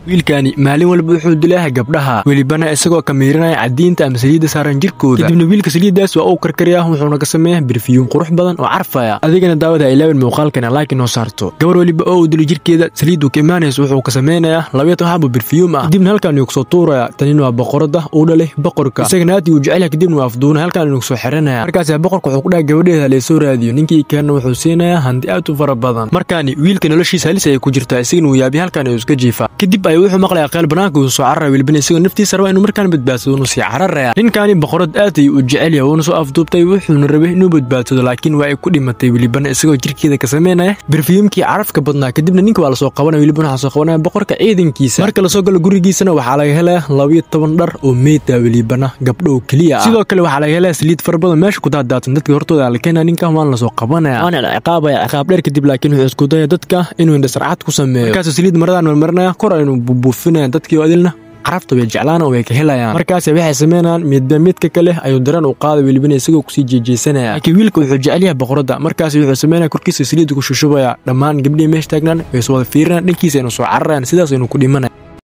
Wiilkani maalin walba wuxuu dilaa gabdhaha, welibana isagoo ka miirinaya cadiinta ama saliidda saaran jirkooda. Kadibna wiilka saliiddaas waa uu karkariyaa, wuxuuna ka sameeyaa berfiyuum qurux badan oo carfaya. Adigana daawada ilaawin muuqaalkana like inoo saarto. Gabar weliba oo uu dilo jirkeeda saliiddu ka imaanayso wuxuu ka sameynayaa 12 xabo berfiyuum ah, kadibna halkan ayuu kusoo tuuraya. Tanina waa boqorada uu dhalay boqorka, isagana aad uu jecel yahay, kadibna waa afduuna halkan ayuu kusoo xiranaya. Markaas boqorka wuxuu ku dhahay gabadheeda laysoo raadiyo, ninkii keenna wuxuu siinayaa hanti aad u fara badan. Markaani wiilka noloshiisa halis ayay ku jirtaa, isagana uu yaabiy halkan ayuu iska jiifaa. Kadib ayuu wuxuu maqlayaa qeyl banaanka uu soo cararaya, welibana isagoo naftiisa raba inuu markaan badbaadsado inuu sii cararaya. Ninkaani boqorad aad ayuu u jecel yahay, wuuna soo afduubtay, wuxuuna rabay inuu badbaadsado, laakiin waa ay ku dhimatay, welibana isagoo jirkeeda ka sameynaya berfiyuumkii carafka badnaa. Kadibna ninka waa lasoo qabanaya, welibana waxaa soo qabanaya boqorka ciidankiisa. Marka lasoo galo gurigiisana waxaa laga helayaa 12 dhar oo meyd ah, welibana gabdho oo keliya ah. Sidoo kale waxaa laga helayaa saliid fara badan meesha ku daadaadsan. Dadka hortooda la keenaya ninkan, waana lasoo qabanaya, waana la ciqaabaya ciqaab dheer kadib, laakiin wuxuu isku daya dadka inuu indhasarcad ku sameeyo. Markaasuu saliid maradaan marmarinaya, kor inuu buubuufinaya, dadkii oo adilna carafta way jeclaan oo way ka helayaan. Markaas waxay sameynayaan midba midka kale ayuu dareen u qaaday, welibana isagoo kusii jeejeysanaya. Laakiin wiilka wuxuu jecel yahay boqoradda, markaas wuxuu sameynaya korkiisa saliidda ku shushubaya. Dhammaan gabdhihii meesha taagnaan way soo wada fiirinayaan dhankiisa, inuu soo cararayaan, sidaas inuu ku dhimanaya.